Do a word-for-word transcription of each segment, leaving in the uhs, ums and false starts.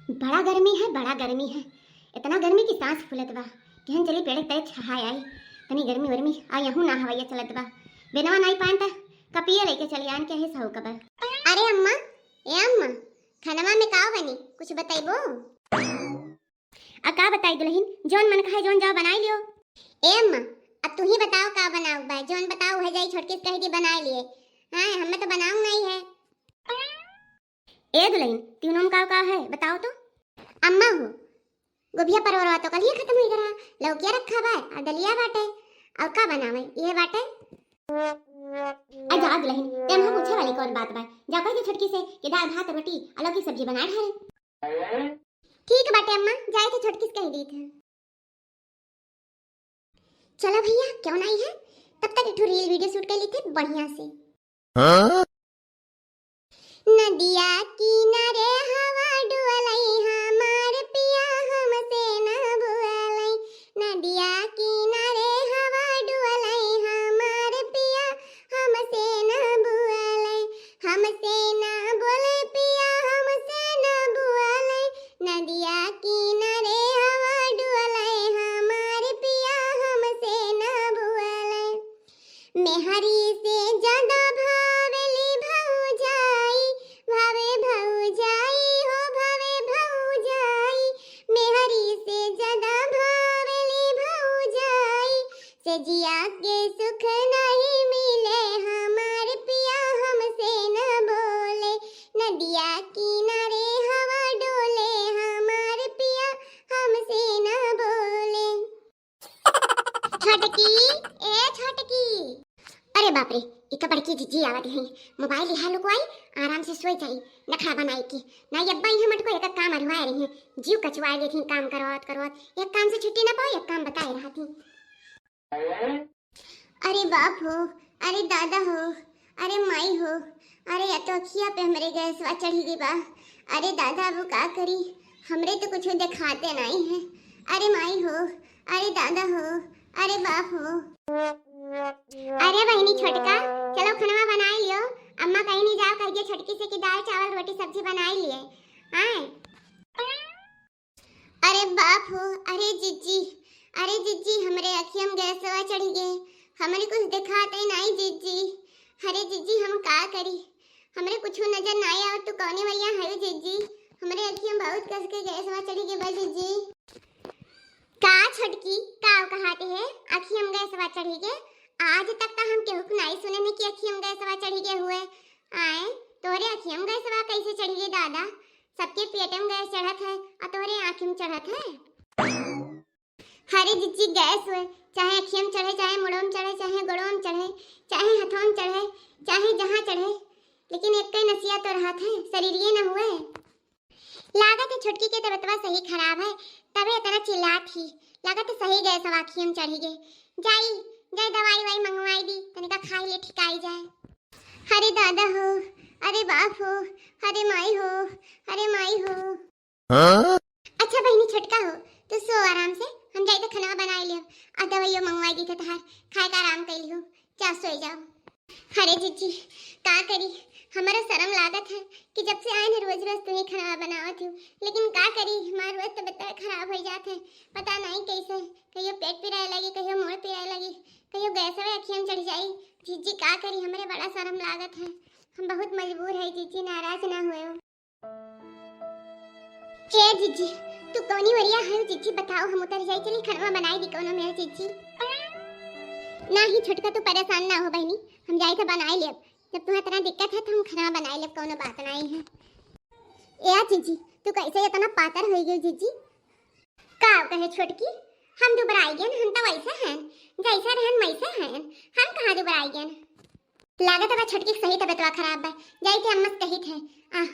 बड़ा गर्मी है, बड़ा गर्मी है। इतना गर्मी कि सांस फूलत बा। केहन चली पेड़े तले छहाय आई। तनी गर्मी वर्मी आ यहूँ ना हवैया चलत बा। बेनवा नाई पाएन त कपिए लेके चली आन के ही सहू कबर। अरे अम्मा, ए अम्मा, खनवा में का बनी? कुछ बतैबो? आ का बताई दुलहिन, जौन मन कहे जौन जाओ बनाई लियो। ए अम्मा, अब तू ही बताओ का बनाऊ बा, जौन बताओ है जाई छोटकी से कह दी बनाई लिए। हाँ, हमें तो बनाऊ नहीं है। ए दुलहिन, तीनों में का का है बताओ तो। अम्मा हो, गोभिया परवरवा तो कल ही खत्म हुई रहा, लौकिया रखा बा और दलिया बाटे, और का बनावे ये बाटे। आ जा दुलहिन, ते हमसे पूछे वाली कौन बात बा, जा कह दे छोटकी से कि दाल भात रोटी और लौकी सब्जी बनाए ढारे। ठीक बाटे अम्मा, जाए थे छोटकी से कह दी थे। चला भैया, क्यों नहीं है, तब तक एक ठो reel video shoot कर ली थे बढ़िया से। हाँ? नदिया किनारे हवा डुअलई हमार पिया हमसे ना बुअलई। नदिया किनारे हवा डुअलई हमार पिया हमसे ना बुअलई। हमसे ना बोले पिया हमसे ना बुअलई। नदिया किनारे हवा डुअलई हमार पिया हमसे ना बुअलई। मेहरी से ज्यादा भावेली भौजाई, भावे भौजाई हो, भावे भौजाई। मेहरी से ज्यादा भावेली भौजाई, से जिया के सुख नहीं मिले हमार पिया हमसे न बोले। नदिया किनारे हवा डोले हमार पिया हमसे न बोले। छोटकी, ए छोटकी। अरे बाप रे, ई तो बड़की जिज्जी आवत है। मोबाइल यहाँ लुकवाई, आराम से सोई जाई, नखरा बनाई की। ना ये अब्बा यहाँ मटको एक काम अरुआ रही है, जीव कचुआ लेती काम करवावत करवावत, एक काम से छुट्टी ना पाओ, एक काम बताए रहती। अरे बाप हो, अरे दादा हो, अरे माई हो, अरे या तो अखिया पे हमरे गैसवा चढ़ी गई बा। अरे दादा, अब का करी, हमरे तो कुछ देखाते नहीं है। अरे माई हो, अरे दादा हो, अरे बाप हो। अरे बहिनी छोटका, चलो खनवा बनाई लियो। अम्मा कहीं नहीं जाओ, कहिए छोटकी से कि दाल चावल रोटी सब्जी बनाई लिए। आए। अरे बाप हो, अरे जिज्जी, अरे जिज्जी, हमरे अखियम गैसवा चढ़ी गे, हमरे कुछ देखाते नहीं जिज्जी। अरे जिज्जी, हम का करी, हमरे कुछ नजर नहीं आवत, तू कौने वरिया है जिज्जी? हमरे अखियम बहुत कस के गैसवा चढ़ी गे बा जिज्जी। का छोटकी, का कहाते है अखियम गैसवा चढ़ी गे? आज तक तो हम केहू के नहीं सुने में कि अखियम गैसवा चढ़ी गे हुए। आए, तोरे अखियम गैसवा कैसे चढ़ी गे दादा? सबके पेटे में गैस चढ़त है, आ तोहरे आँखी में चढ़त है। अरे जिज्जी, गैस हुए, चाहे अँखिया में चढ़े, चाहे मुड़ो में चढ़े, चाहे गोड़ो में चढ़े, चाहे हथवा में चढ़े, चाहे जहाँ चढ़े, लेकिन एक नसिया तो रहत है, शरीरिये न हुए। लागत है छोटकी के तबियतवा सही खराब है, तबे इतना चिल्लात ही। लागत है सही गैस आँखिया में चढ़ी गे। जाई, जाई दवाई वाई मंगवाई दी, तनिका खाई ले ठिकाई जाए। अरे दादा हो, अरे बाप हो, अरे माई हो, अरे माई हो। हाँ? अच्छा बहिनी छोटका हो, तू सो आराम से, हम जाई तो खनवा बनाई लियो, आ दवाइयो मंगवाई दी तो तहार खाए का आराम कर लियो, जा सोई जाओ। अरे जिज्जी, का करी, हमारा शर्म लागत है कि जब से आए न रोज रोज तू ही खनवा बनावत हो, लेकिन का करी, हमार रोज तबियत खराब हो जात है, पता नहीं कैसे, कहियो पेट पिराए लगी, कहियो मुड़ पिराए लगी, कहियो गैसवे अँखिया में चढ़ जाई। जिज्जी का करी, हमरे बड़ा शर्म लागत है, हम बहुत मजबूर है जिज्जी, नाराज ना होयो। ए जिज्जी, तू कौनी वरिया है जिज्जी, बताओ, हम उतर जाई, चली खनवा बनाई दी कौनो मेर जिज्जी। ना ही छोटका, तू परेशान ना हो बहिनी, हम जाई तो बनाई लेब, जब तुम्हें इतना दिक्कत है तो हम खनवा बनाई लेब, कौनो बात नहीं है। ए जिज्जी, तू कैसे इतना पातर हो गई जिज्जी? का कहे छोटकी, हम दुबराई गए, हम तो वैसे हैं, जैसे रहन वैसे हैं, हम कहाँ दुबराई गए? लागत बा छोटकी के सही तबियतवा खराब बा, जाई के अम्मा से कही थे, आ,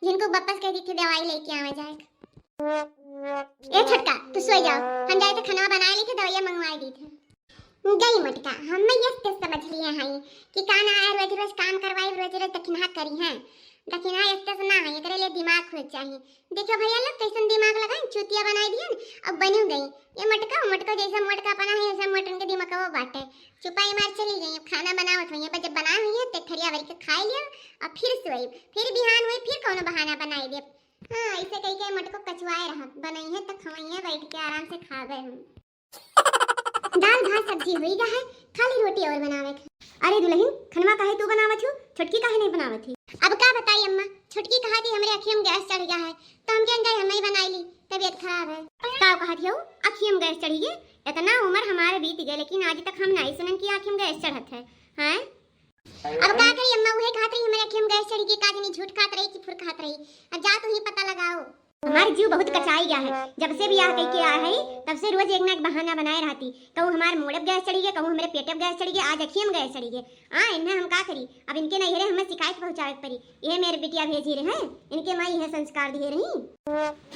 जिनको वापस कह दी थे दवाई लेके आवा जाए। ए छोटका, तू सोई जाओ, हम जाई तो खनवा बनाए ली थे, दवाइया मंगवाई दी थे। गई मोटका, हम यस तो समझ लिए हैं कि काना आए रोज रोज काम करवाई, रोज रोज दखिनहा करी हैं, दखिनहा यस तो ना है, एकरे लिए दिमाग होए चाहिए। देखो भैया लोग कैसन दिमाग लगाइन, चूतिया बनाई दियन, अब बनी गई। ये मटका, मटका जैसा मोटका पना है, ऐसा मोटन के दिमाग वो बाटे। चुपाई मार चली गई, अब खाना बनावत हुई है, पर जब बनाए हुई है, तो थरिया भर के खाई लिया, और फिर सोई, फिर बिहान हुई, फिर कौनो बहाना बनाई दे। हाँ, ऐसे कही के मोटको कचुआए रहब, बनइहे त खवइहे, बैठ के आराम से खाबे हम। दाल भात सब्जी होई गा है, खाली रोटी और बनावे के। अरे दुलहिन, खनवा काहे तू बनावत हू, छोटकी काहे नहीं बनावत ही? अब का बताई अम्मा, छोटकी कहा थी हमरे अखियम गैस चढ़ गया है, तो हम कहें जाए हम ही बनाई ली, तबीयत खराब है। का कहा थी हो, अखियम गैस चढ़ी गई? इतना उम्र हमारे बीत गए, लेकिन आज तक हम नहीं सुनन कि अखियम गैस चढ़त है, हैं? अब का करी अम्मा, उहे कहत रही हमरे अखियम गैस चढ़ी गई, का जनी झूठ कहत रही कि फुर कहत रही। अब जा तू ही पता लगाओ। हमार जीव बहुत कचाई गया है, जब से बियाह कई के आया है तब से रोज एक ना एक बहाना बनाए रहती, कहूँ हमार मूड़े पे गैस चढ़ी गए, कहूँ हमरे पेटे पे गैस चढ़ी गए, आज अखियम गैस चढ़ी गए। आ इन्हें हम का करी, अब इनके नैहरे हमें शिकायत पहुँचावे के पड़ी। ये मेरे बिटिया भेजी रहे हैं, इनके माई यह संस्कार दिए रही।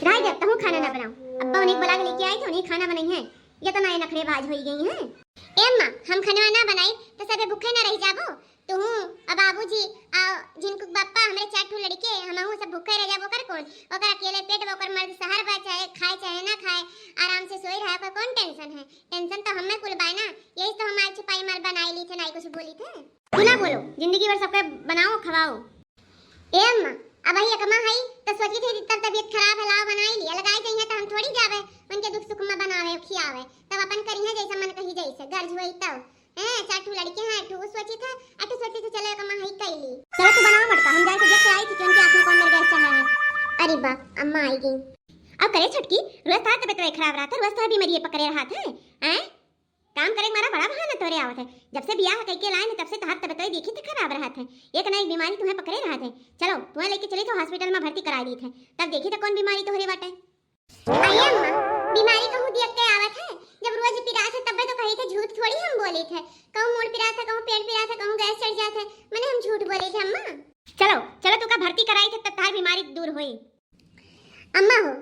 राय दे, तहूँ खाना ना बनाओ, अब्बा उन्हें बुला के लेके आई थे, उन्हें खाना बनाई है, ये तो नए नखरेबाज होई गई हैं। ए अम्मा, हम खनवा ना बनाई तो सबे भूखे ना रह जाबो। तुहू आ बाबूजी आ झिनकू के बापा, हमरे चार ठो लड़के, हमहू सब भूखे रह जाबो। ओकर कौन, ओकर अकेले पेट बा, ओकर मर्द शहर बा, चाहे खाए चाहे ना खाए, आराम से सोई रहा, ओकर कौन टेंशन है? टेंशन तो हमें कुल बाय ना, यही तो हमार छुपाई माल बनाई ली थे, ना ही कुछ बोली थे। तू ना बोलो, जिंदगी भर सबके बनाओ खवाओ। ए अम्मा, अब ही एकमा हई तो सोची थे जितना तबीयत खराब है, लाओ बनाई ली, अलगाई जाइए तो हम थोड़ी जावे उनके दुख सुख में बनावे खियावे, तब अपन करी है जैसे मन कही जैसे गर्ज हुई तब। हैं, चार ठो लड़के हैं, एक ठो वो सोची थे, एक ठो सोची थे, चलो एकमा हई कैली। चलो तू बनाओ मटका, हम जाए तो देख के आई थी कि उनके आँख में कौन मेरे गैस चढ़ा है। अरे बाप, अम्मा आई गई। अब करे छोटकी, रोज तार तबीयत खराब रहत है, रोज तार बीमारी पकड़े रहत है, हैं? काम करे के मारा बड़ा बहाना तोरे आवत है। जब से बियाह कइके लाए न तब से तहार तबीयत देखी तो खराब रहत है, एक ना एक बीमारी तुम्हें पकड़े रहत है। चलो तुम्हें लेके चली तो हॉस्पिटल में भर्ती करा दी थे, तब देखी तो कौन बीमारी तोहरे बाटे। अरे अम्मा, बीमारी कहूँ देख के आवत है, जब रोज पिरात है तब तो कही थे, झूठ थोड़ी हम बोली थे। कहूँ मूड़ पिरात है, कहूँ पेट पिरात है, कहूँ गैस चढ़ जात है, मैंने हम झूठ बोली थे अम्मा। चलो चलो, तू का भर्ती कराई थे तब तहार बीमारी दूर होई। अम्मा हो,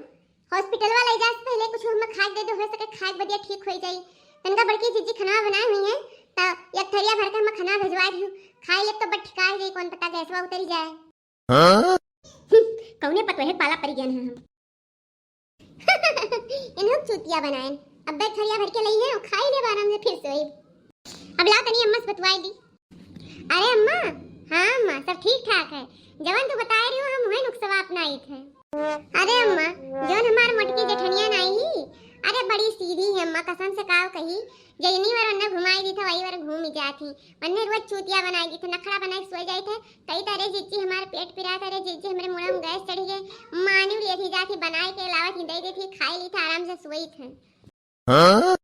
हॉस्पिटल वाला इजाजत पहले कुछ हमें खाए दे दो, हो सके खाए बदिया ठीक हो जाई। तनका बड़की जीजी खाना बनाए हुई है, त एक थरिया भर के हमें खाना भिजवा दियो, खाए ले तो बड़ ठिकाए जाई, कौन पता गैसवा उतरी जाए। हाँ? कौने पतोहे पाला पड़ी गए हैं हम। इन्हों चूतिया बनाए, अब एक थरिया भर के लई है, खाई ले आराम से फिर सोई। अब ला तनी अम्मा से बतवाई ली। अरे अम्मा, हाँ अम्मा, सब ठीक ठाक है। जवन तू बताए रही हो, हम वही नुस्खा अपनाई थे। अरे अम्मा, जवन हमार मोटकी जेठनिया नाई ही, अरे बड़ी सीधी है अम्मा, कसम से काव कही, जइनी वर उन्ने घुमाई दी थे, वही वर घूम ही जात ही। उन्ने रोज चूतिया बनाई दी थे, नखड़ा बनाई सोई जाई थे। कही थे, "अरे जीजी, हमार पेट पिरात है, अरे जीजी, हमरे मुड़ा में गैस चढ़ी गए।" मानी ले थी जाती बनाए के लावत ही, दे दी थी, खाई ली थे, आराम से सोई थे। हाँ?